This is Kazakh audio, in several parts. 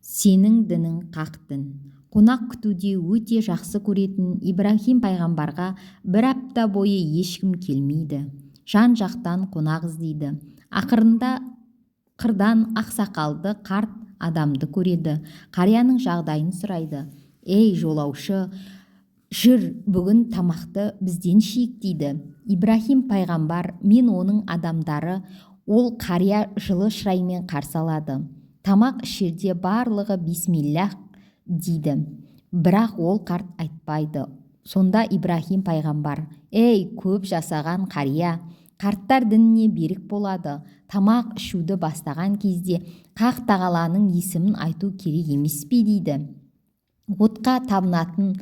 Сенің дінің қақ дін. Қонақ күтуді өте жақсы көретін Ибраһим пайғамбарға бір апта бойы ешкім келмейді. Жан-жақтан қонақ іздейді. Ақырында қырдан ақсақалды қарт адамды көреді. Қарияның жағдайын сұрайды. «Ей, жолаушы, жүр, бүгін тамақты бізден ішейік», – дейді. Ибраһим пайғамбар мен оның адамдары ол қария жылы шыраймен қарсы алады. Тамақ ішерде барлығы «Бисмиллах» дейді, бірақ ол қарт айтпайды. Сонда Ибраһим пайғамбар: «Ей, көп жасаған қария, қарттар дініне берік болады. Тамақ ішуді бастаған кезде Хақ Тағаланың есімін айту керек емес пе?» – дейді. «Отқа табынатын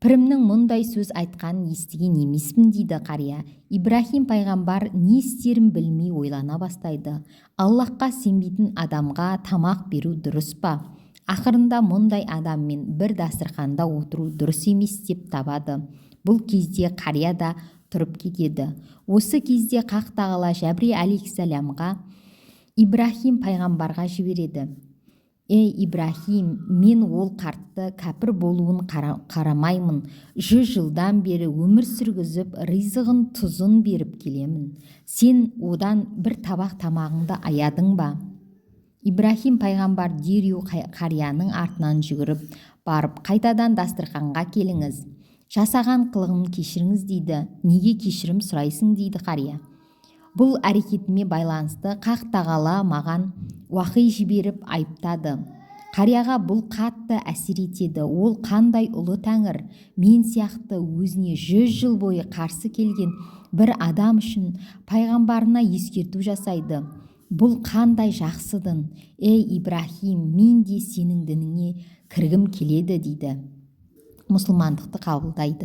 пірімнің мұндай сөз айтқанын естіген емеспін», – дейді қария. Ибраһим пайғамбар не істерін білмей ойлана бастайды. Аллаһқа сенбейтін адамға тамақ беру дұрыс па? Ақырында мұндай адаммен бір дастарханда отыру дұрыс емес деп табады. Бұл кезде қария да тұрып кетеді. Осы кезде Хақ Тағала Жәбірейіл алейхиссалямға Ибраһим пайғамбарға жібереді: «Ей, Ибраһим, мен ол қартты кәпір болуын қарамаймын, 100 жылдан бері өмір сүргізіп, ризығын, тұзын беріп келемін. Сен одан бір табақ тамағыңды аядың ба?» Ибраһим пайғамбар дереу қарияның артынан жүгіріп барып, «Қайтадан дастарханға келіңіз, жасаған қылығымды кешіріңіз», – дейді. «Неге кешірім сұрайсың?» – дейді қария. «Бұл әрекетіме байланысты Хақ Тағала маған уахи жіберіп айыптады». Қарияға бұл қатты әсер етеді. Ол: «Қандай ұлы Тәңір мен сияқты өзіне 100 жыл бойы қарсы келген бір адам үшін пайғамбарына ескерту жасайды? Бұл қандай жақсы дін! Ей, Ибраһим, мен де сенің дініңе кіргім келеді», – дейді. Мұсылмандықты қабылдайды.